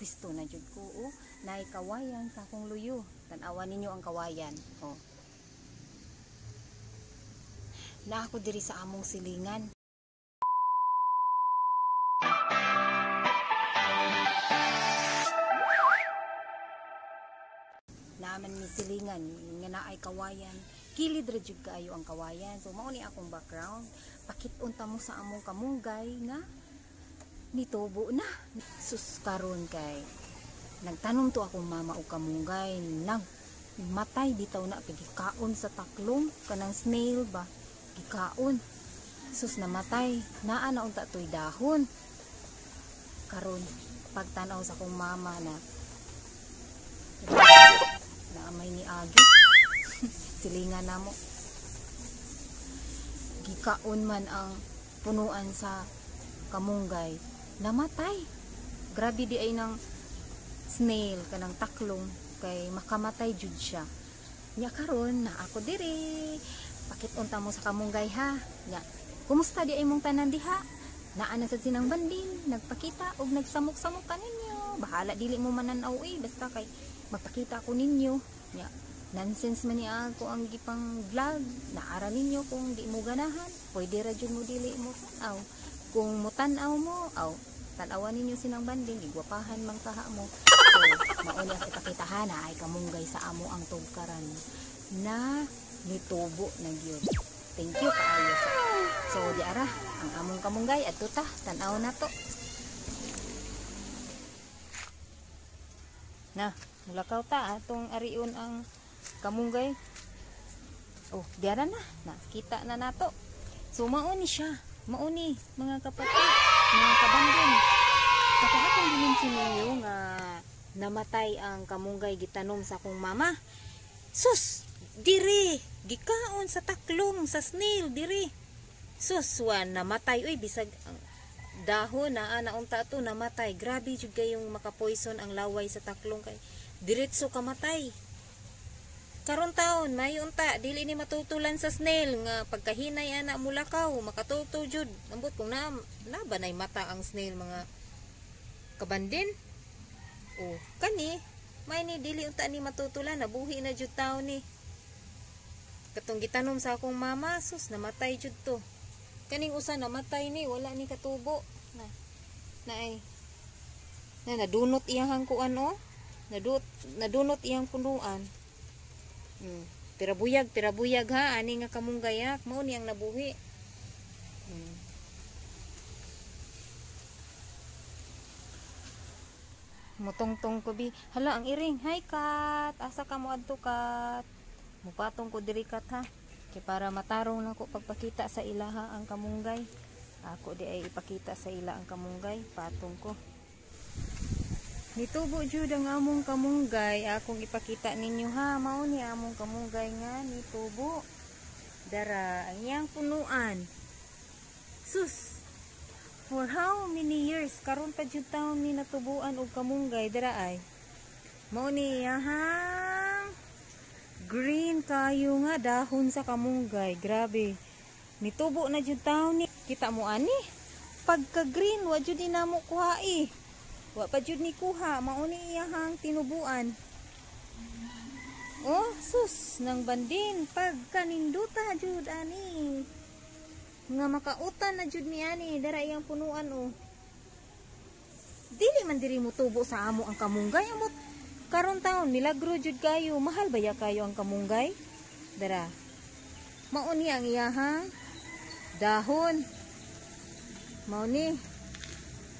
Pwisto na jud ko, oh. Naay kawayan sa akong luyo. Tan-awa ninyo ang kawayan, oh. Na ako diri sa among silingan. Naaman mi silingan nga naay kawayan. Kilid ra jud kaayo ang kawayan. So mao ni akong background. Pakit-on ta mo sa among kamunggay nga nitubo na. Sus, karon kay nagtanom to akong mama og kamunggay, nagmatay bitaw na kay gikaon sa taklong kanang snail ba. Gikaon. Sus, namatay. Naa na unta toy dahon. Karon pagtan-aw sa akong mama na naamay ni agi. Silingan namo. Gikaon man ang punuan sa kamunggay. Namatay. Grabe di ay ng snail kanang taklong kay makamatay jud siya. Nya karon na ako diri. Pakit-on ta mo sa kamunggay ha. Nya, kumusta di ay mong tanan diha? Naa na sad sinang banding, nagpakita og nagsamok-samok ka ninyo. Bahala dili mo manan-aw eh, basta kay magpakita ko ninyo. Nya, nonsense man ni ako ang gipang vlog. Naara ninyo kung di mo ganahan, pwede ra jud mo dili mo tan-aw. Kung mo tan-aw mo, aw, tan-awan ninyo sinang banding, igwapahan mang kaha mo. So, mao ni ang ipakita ha, na ay kamunggay sa amo ang tugkaran na nitubo na gyud. Thank you kaayo sa. So di ara ang among kamunggay adto ta, tan-aw na to. Na, mulakaw ta atong arion ang kamunggay. Oh, di ara na, nakita na nato. So mao ni siya, mao ni mga kapatid, mga kabandon. Kakahapon giminsin ninyo nga namatay ang kamunggay gitanom sa akong mama. Sus, diri gikaon sa taklong sa snail diri. Sus, wa namatay oy, bisag ang dahon naa na unta to namatay. Grabe jud kayong makapoison ang laway sa taklong kay diretso kamatay. Karon taon mayo unta dili ni matutulan sa snail nga pagkahinay ana mulakaw makatulto jud. Ambot kung na nabanay mata ang snail mga kabandin. Oh, kani may ni dili unta ni matutulan, nabuhi na jud taon ni. Katong gitanom sa akong mama, sus, namatay jud to. Kaning usa namatay ni, wala ni katubo. Na, naay. Na nadunot iyang kuan oh. Nadunot iyang punuan. Pirabuyag, pirabuyag ha, ani nga kamunggayak, mao ni ang nabuhi. Mutungtong ko bi. Hala ang iring. Hi kat, asa ka mo adto kat? Mupatong ko diri kat ha. Kay para matarong na ko pagpakita sa ilaha ang kamunggay. Ako di ay ipakita sa ila ang kamunggay, patong ko. Nitubo jud ang among kamunggay, akong ipakita ninyo ha. Mao ni among kamunggay nga nitubo. Dara ang iyang punuan. Sus. For how many years karon pa jud taon ni natubuan og kamunggay dara ay. Mao ni iyahang green kayo nga dahon sa kamunggay. Grabe. Nitubo na jud taon ni. Kita mo ani? Pagka green wa jud ni namo kuha eh. Wa pa jud ni kuha, mao ni iyahang tinubuan. Oh, sus nang bandin pagka ninduta jud ani. Nga makautan na jud ni ani, dara iyang punuan oh. Dili man diri mo tubo sa amo ang kamunggay, amot karon taon milagro jud kayo, mahal baya kayo ang kamunggay? Dara. Mao ni ang iyahang dahon. Mao ni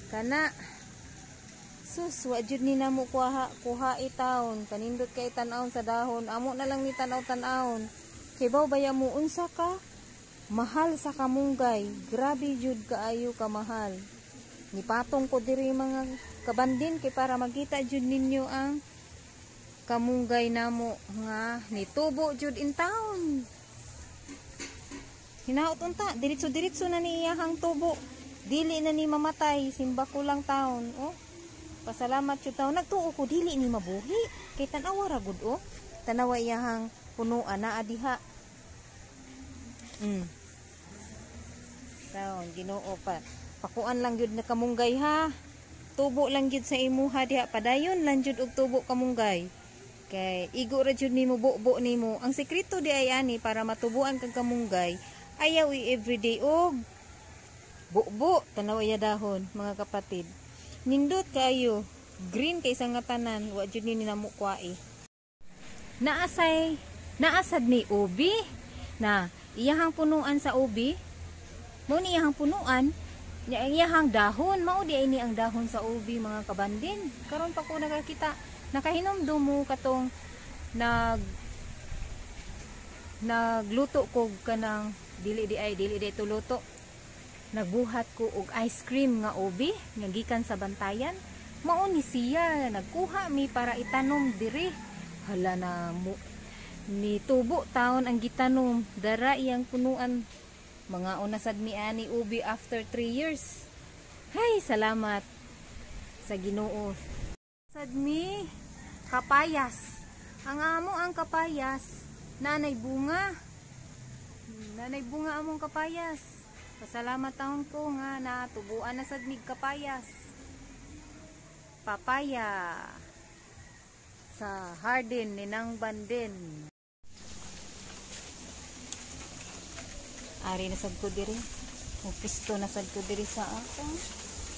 kana. Sus, wa jud ni namo kuha kuha taon, kanindot kay tan-awon sa dahon, amo na lang ni tan-aw tan-awon. Kay baw baya mo unsa ka mahal sa kamunggay, grabe jud kaayo ka mahal. Nipatong ko diri mga kabandin kay para makita jud ninyo ang kamunggay namo nga nitubo jud in town. Hinaot unta, diretso-diretso na ni iyahang tubo. Dili na ni mamatay, simba ko lang taon. Oh. Pasalamat jud taon. Nagtuo ko dili ni mabuhi. Kay tan-awa ra gud oh. Tanawa iyahang punuan naa diha. Taon Ginoo pa. Pakuan lang gyud na kamunggay ha. Tubo lang gyud sa imuha diha, padayon lang jud og tubo kamunggay. Kay igo ra jud nimo bubo nimo. Ang sekreto di ay ani para matubuan kag kamunggay, ayaw i everyday og bubo. Tanaw iya dahon mga kapatid. Nindot kaayo, green kay sa nga tanan, wa jud ni namo kwai. Naasay, naasad ni ubi na iyahang punuan sa ubi. Mao ni iyahang punuan, nya iyahang dahon, mao di ay ni ang dahon sa ubi mga kabandin. Karon pa ko nakakita, nakahinomdum mo katong nagluto ko kanang dili di ay dili di to luto. Nagbuhat ko og ice cream nga ubi nga gikan sa Bantayan. Mao ni siya, nagkuha mi para itanom diri. Hala na mo ni tubo taon ang gitanom, dara iyang punuan. Mga una sad mi ani ubi after 3 years. Hay, salamat sa Ginoo. Sad mi kapayas. Ang amo ang kapayas, nanay bunga. Nanay bunga among kapayas. Pasalamat taon ko nga natubuan na sad mig kapayas. Papaya sa hardin ni Nang Bandin. Ari na sad ko diri. Mupisto na sad ko diri sa akong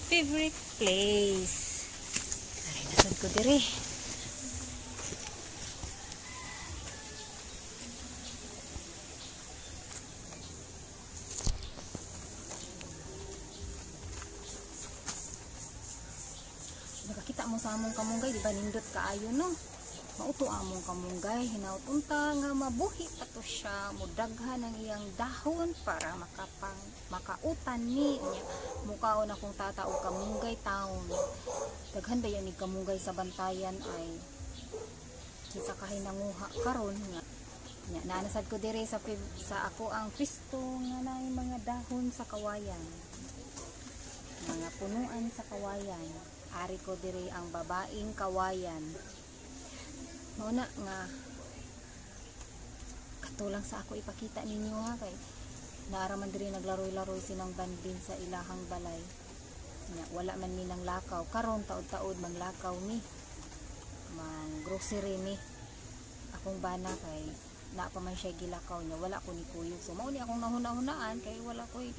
favorite place. Ari na sad ko diri. Nakakita mo sa among kamunggay, di ba nindot kaayo no? Mauto among kamunggay, hinaut unta nga mabuhi pa to siya, mudaghan ang iyang dahon para makautan ni niya. Mukaon akong tata og kamunggay taon. Daghan ba yan ni kamunggay sa Bantayan ay kinsa kahay nanguha karon nga. Nya naanasad ko dire sa ako ang pisto nga naay mga dahon sa kawayan. Mga punuan sa kawayan. Ari ko dire ang babaeng kawayan. Mao na nga katulang sa ako ipakita ninyo ha, kay naara man diri naglaroy-laroy sinang Bandin sa ilahang balay. Nya wala man mi nang lakaw karon, taod-taod manglakaw mi, mang grocery mi. Akong bana kay naa pa man siya gilakaw niya, wala ko ni kuyog. So mao ni akong nahuna-hunaan kay wala ko'y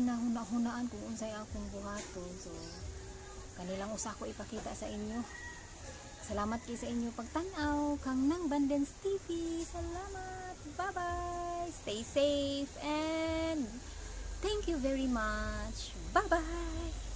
nahuna-hunaan kung unsay akong buhaton. So kanilang usa ko ipakita sa inyo. Salamat kay sa inyo pagtan-aw kang Nang Bandens TV. Salamat. Bye-bye. Stay safe and thank you very much. Bye-bye.